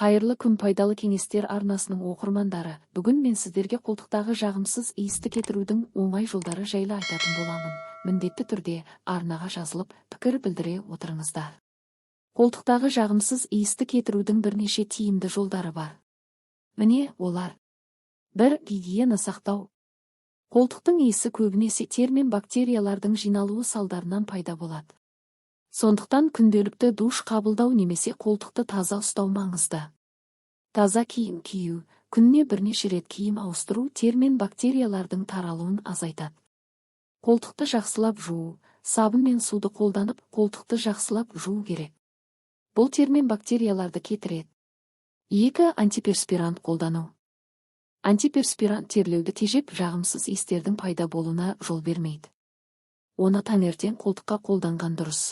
Қайырлы күн, пайдалы кеңестер арнасының оқырмандары. Бүгін мен сіздерге қолтықтағы жағымсыз иісті кетірудің оңай жолдары жайлы айтатын боламын. Міндетті түрде арнаға жазылып, пікір білдіре отырыңыздар. Қолтықтағы жағымсыз иісті кетірудің бірнеше тиімді жолдары бар. Міне олар. 1. Гигиена сақтау. Қолтықтың иісі көбінесе тер мен бактериялардың жиналуы салдарынан пайда болады. Сондықтан күнделікті душ қабылдау немесе қолтықты таза ұстау маңызды. Таза киім кию, күніне бірнеше рет киім ауыстыру тер мен бактериялардың таралуын азайтады. Қолтықты жақсылап жуу, сабын мен суды қолданып, қолтықты жақсылап жуу керек. Бұл тер мен бактерияларды кетіреді. 2. Антиперспирант қолдану. Антиперспирант терлеуді тежеп, жағымсыз иістердің пайда болуына жол бермейді. Оны таңертең қолтыққа қолданған дұрыс.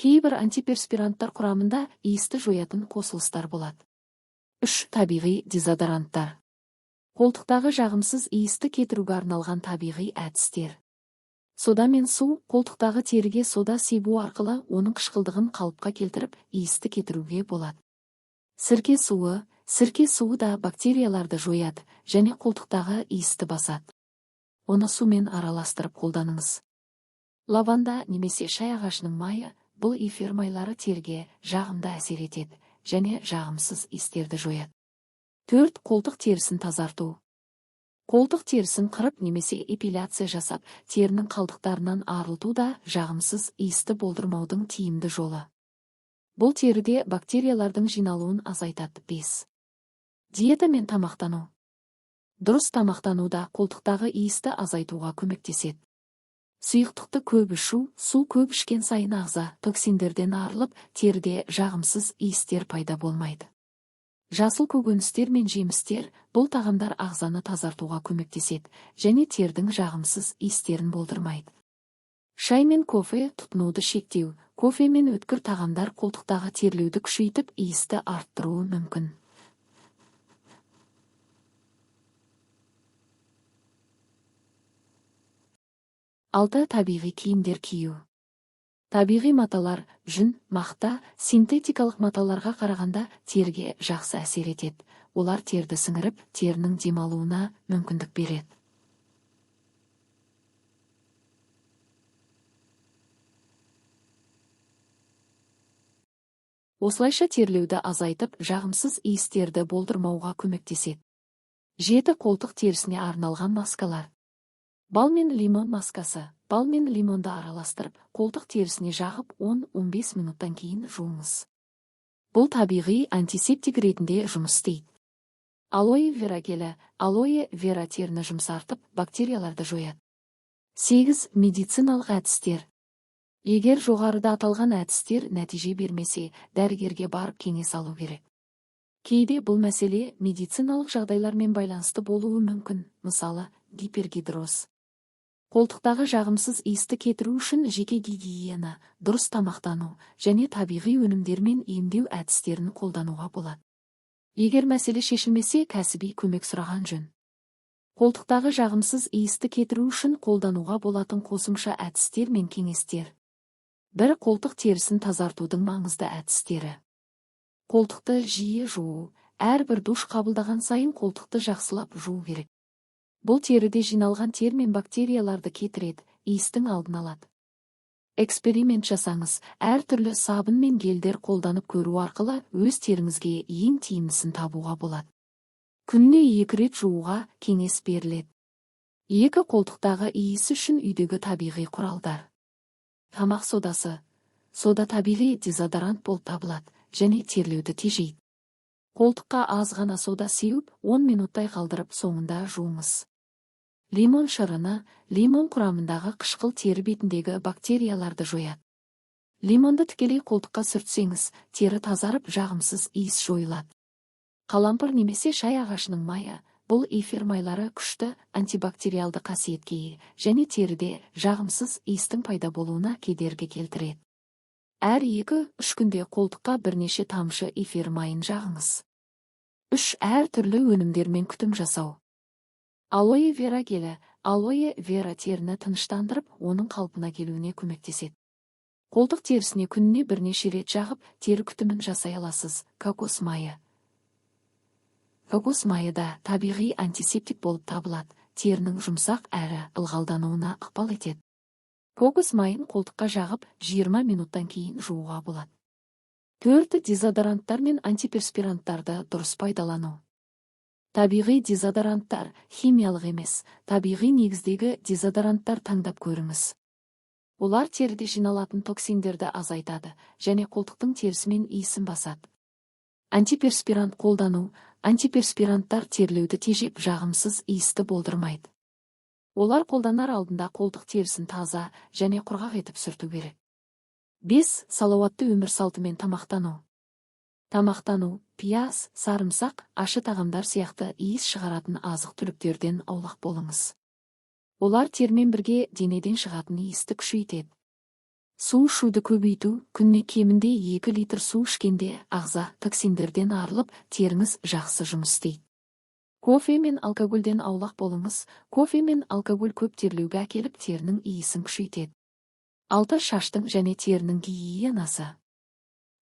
Кейбір антиперспиранттар құрамында иісті жоятын қосылыстар болады. 3. Табиғи дезодоранттар. Қолтықтағы жағымсыз иісті кетіруге арналған табиғи әдістер. Сода мен су. Қолтықтағы теріге сода себу арқылы оның қышқылдығын қалыпқа келтіріп, иісті кетіруге болады. Сірке суы. Сірке суы да бактерияларды жояды және қолтықтағы иісті басады. Оны сумен араластырып қолданыңыз. Лаванда немесе шай ағашының майы. Бұл эфир майлары теріге жағымды әсер етеді және жағымсыз иістерді жояды. 4. Қолтық терісін тазарту. Қолтық терісін қырып немесе эпиляция жасап, терінің қалдықтарынан арылту да жағымсыз иісті болдырмаудың тиімді жолы. Бұл теріде бактериялардың жиналуын азайтады. 5. Диета мен тамақтану. Дұрыс тамақтану да қолтықтағы иісті азайтуға көмектеседі. Сұйықтықты көп ішу, су көп ішкен сайын ағза токсиндерден арылып, теріде жағымсыз иістер пайда болмайды. Жасыл көкөністер мен жемістер, бұл тағамдар ағзаны тазартуға көмектеседі және тердің жағымсыз иістерін болдырмайды. Шай мен кофе тұтынуды шектеу. Кофе мен өткір тағамдар қолтықтағы терлеуді күшейтіп, иісті арттыруы мүмкін. 6. Табиғи киімдер кию. Табиғи маталар, жүн, мақта, синтетикалық маталарға қарағанда теріге жақсы әсер етеді. Олар терді сіңіріп, терінің демалуына мүмкіндік береді. Осылайша терлеуді азайтып, жағымсыз иістерді болдырмауға көмектеседі. 7. Қолтық терісіне арналған маскалар. Бал мен лимон маскасы. Бал мен лимонды араластырып, қолтық терісіне жағып, 10-15 минуттан кейін жуыңыз. Бұл табиғи антисептик ретінде жұмыс істейді. Алоэ вера гелі. Алоэ вера теріні жұмсартып, бактерияларды жояды. 8. Медициналық әдістер. Егер жоғарыда аталған әдістер нәтиже бермесе, дәрігерге барып кеңес алу керек. Кейде бұл мәселе медициналық жағдайлармен байланысты болуы мүмкін, мысалы, гипергидроз. Қолтықтағы жағымсыз иісті кетіру үшін жеке гигиена, дұрыс тамақтану және табиғи өнімдермен емдеу әдістерін қолдануға болады. Егер мәселе шешілмесе, кәсіби көмек сұраған жөн. Қолтықтағы жағымсыз иісті кетіру үшін қолдануға болатын қосымша әдістер мен кеңестер. 1. Қолтық терісін тазартудың маңызды әдістері. Қолтықты жиі жуу. Әрбір душ қабылдаған сайын қолтықты жақсылап жуу керек. Бұл теріде жиналған тер мен бактерияларды кетіреді, иістің алдын алады. Эксперимент жасаңыз, әртүрлі сабын мен гелдер қолданып көру арқылы өз теріңізге ең тиімдісін табуға болады. Күніне 2 рет жууға кеңес беріледі. 2. Қолтықтағы иіс үшін үйдегі табиғи құралдар. Тамақ содасы. Сода табиғи дезодорант болып табылады және терлеуді тежейді. Қолтыққа аз ғана сода сеуіп, 10 минуттай қалдырып, соңында жуыңыз. Лимон шырыны. Лимон құрамындағы қышқыл тері бетіндегі бактерияларды жояды. Лимонды тікелей қолтыққа сүртсеңіз, тері тазарып, жағымсыз иіс жойылады. Қалампыр немесе шай ағашының майы. Бұл эфир майлары күшті антибактериалды қасиетке ие және теріде жағымсыз иістің пайда болуына кедергі келтіреді. Әр 2-3 күнде қолтыққа бірнеше тамшы эфир майын жағыңыз. 3. Әртүрлі өнімдермен күтім жасау. Алоэ вера гелі. Алоэ вера теріні тыныштандырып, оның қалпына келуіне көмектеседі. Қолтық терісіне күніне бірнеше рет жағып, тері күтімін жасай аласыз. Кокос майы. Кокос майы да табиғи антисептик болып табылады, терінің жұмсақ әрі ылғалдануына ықпал етеді. Кокос майын қолтыққа жағып, 20 минуттан кейін жууға болады. 4. Дезодоранттар мен антиперспиранттарды дұрыс пайдалану. Табиғи дезодоранттар химиялық емес, табиғи негіздегі дезодоранттар таңдап көріңіз. Олар теріде жиналатын токсиндерді азайтады және қолтықтың терісімен иісін басады. Антиперспирант қолдану. Антиперспиранттар терлеуді тежеп, жағымсыз иісті болдырмайды. Олар қолданар алдында қолтық терісін таза және құрғақ етіп сүрту керек. 5. Салауатты өмір салтымен тамақтану. Тамақтану, пияз, сарымсақ, ашы тағамдар сияқты иіс шығаратын азық-түліктерден аулақ болыңыз. Олар термен бірге денеден шығатын иісті күшейтеді. Су ішуді көбейту, күніне кемінде 2 литр су ішкенде ағза токсиндерден арылып, теріңіз жақсы жұмыс істейді. Кофе мен алкогольден аулақ болыңыз. Кофе мен алкоголь көп терлеуге әкеліп, терінің иісін күшейтеді. 6. Шаштың және терінің гигиенасы.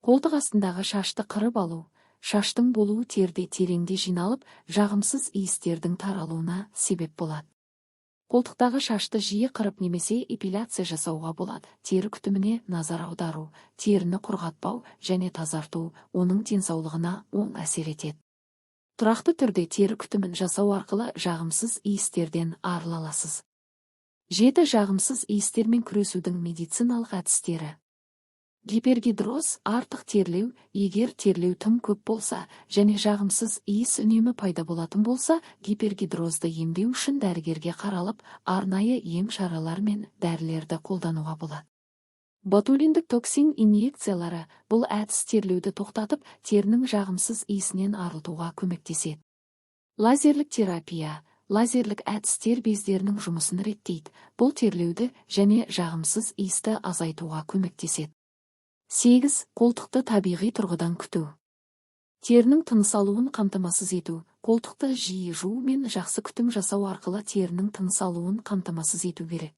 Қолтық астындағы шашты қырып алу. Шаштың болуы терде тереңде жиналып, жағымсыз иістердің таралуына себеп болады. Қолтықтағы шашты жиі қырып немесе эпиляция жасауға болады. Тері күтіміне назар аудару, теріні құрғатпау және тазарту оның денсаулығына оң әсер етеді. Тұрақты түрде тері күтімін жасау арқылы жағымсыз иістерден арыла аласыз. 7. Жағымсыз иістермен күресудің медициналық әдістері. Гипергидроз, артық терлеу, егер терлеу тым көп болса және жағымсыз иіс үнемі пайда болатын болса, гипергидрозды емдеу үшін дәрігерге қаралып, арнайы ем шаралар мен дәрілерді қолдануға болады. Ботулиндік токсин инъекциялары бұл әдіс терлеуді тоқтатып, терінің жағымсыз иісінен арылтуға көмектеседі. Лазерлік терапия. Лазерлік әдіс тер бездерінің жұмысын реттейді. Бұл терлеуді және жағымсыз иісті азайтуға көмектеседі. 8. Қолтықты табиғи тұрғыдан күту. Терінің тыныс алуын қамтамасыз ету. Қолтықты жиі жуу мен жақсы күтім жасау арқылы терінің тыныс алуын қамтамасыз ету керек.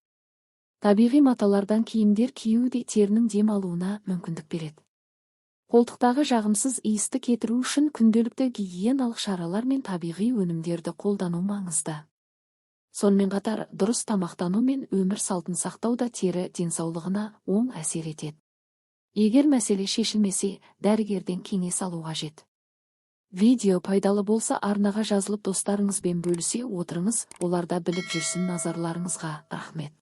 Табиғи маталардан киімдер кию де терінің дем алуына мүмкіндік береді. Қолтықтағы жағымсыз иісті кетіру үшін күнделікті гигиеналық шаралар мен табиғи өнімдерді қолдану маңызды. Сонымен қатар, дұрыс тамақтану мен өмір салтын сақтау да тері денсаулығына оң әсер етеді. Егер мәселе шешілмесе, дәрігерден кеңес алу қажет. Видео пайдалы болса, арнаға жазылып, достарыңызбен бөлісе отырыңыз, олар да біліп жүрсін. Назарларыңызға рахмет.